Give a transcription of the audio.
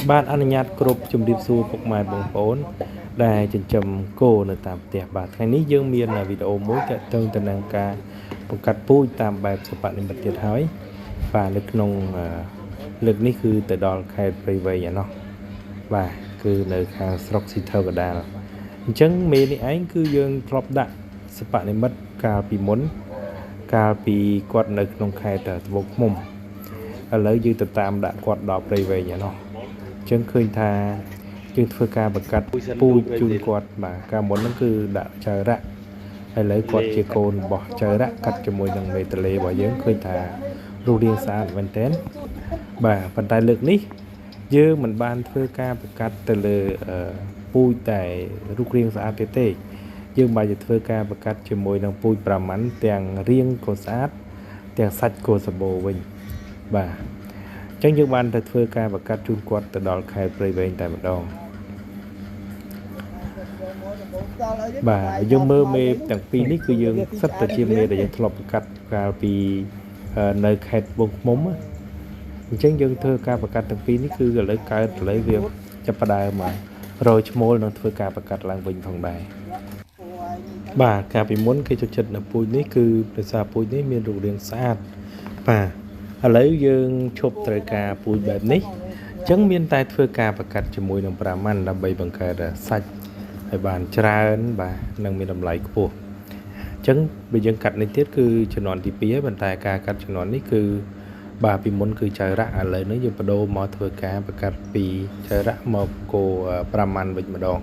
បាទអនុញ្ញាតគ្រប់ជំរាបសួរពុកម៉ែបងប្អូនដែលចិញ្ចឹមគោនៅតាមផ្ទះបាទថ្ងៃនេះយើងមានវីដេអូមួយទាក់ទងទៅនឹងការបង្កាត់ពូជតាមបែបសិប្បនិម្មិតទៀតហើយបាទនៅក្នុងលើកនេះគឺទៅដល់ខេត្តព្រៃវែងឯណោះបាទគឺនៅខាងស្រុកស៊ីធើកដាលអញ្ចឹងមេនេះឯងគឺយើងធ្លាប់ដាក់សិប្បនិម្មិតកាលពីមុនកាលពីគាត់នៅក្នុងខេត្តត្បូងឃ្មុំឥឡូវយើងទៅតាមដាក់គាត់ដល់ព្រៃវែងឯណោះអញ្ចឹងឃើញថាយើងធ្វើការបង្កាត់ពូជជូនគាត់បាទកាលមុនហ្នឹងគឺដាក់ចៅរៈឥឡូវគាត់ជាកូនរបស់ចៅរៈកាត់ជាមួយនឹងមេតលេរបស់យើងឃើញថារូបរាងស្អាតមែនទែនបាទប៉ុន្តែលើកនេះយើងមិនបានធ្វើការបង្កាត់ទៅលើពូជតែរូបរាងស្អាតទេយើងបានจะធ្វើការបង្កាត់ជាមួយនឹងពូជប្រាម៉ាន់ទាំងរាងក៏ស្អាតទាំងសាច់ក៏សម្បូរវិញបាទអញ្ចឹងយើងបានទៅធ្វើការបង្កាត់ជូនគាត់ទៅដល់ខេត្តព្រៃវែងតែម្ដងបាទយើងមើលមេទាំងពីរនេះគឺយើងសិតតែជាមេដែលយើងធ្លាប់បង្កាត់កាលពីនៅខេត្តត្បូងឃ្មុំអញ្ចឹងយើងធ្វើការបង្កាត់ទាំងពីរនេះគឺឥឡូវកើតឥឡូវវាចាប់ផ្ដើមមករយឈ្មោលនឹងធ្វើការបង្កាត់ឡើងវិញផងដែរបាទកាលពីមុនគេចូលចិត្តនៅពូជនេះគឺដោយសារពូជនេះមានរូបរាងស្អាតបាទឥឡូវយើងឈប់ត្រូវការពូជបែបនេះអញ្ចឹងមានតែធ្វើការបង្កាត់ជាមួយនឹងប្រាម៉ាន់ដើម្បីបង្កើតសាច់ឲ្យបានច្រើនបាទនិងមានតម្លៃខ្ពស់អញ្ចឹងបើយើងកាត់នេះទៀតគឺជំនាន់ទី2ហើយប៉ុន្តែការកាត់ជំនាន់នេះគឺបាទពីមុនគឺចៅរៈឥឡូវនេះយើងបដូរមកធ្វើការបង្កាត់ពីចៅរៈមកគោប្រាម៉ាន់វិញម្ដង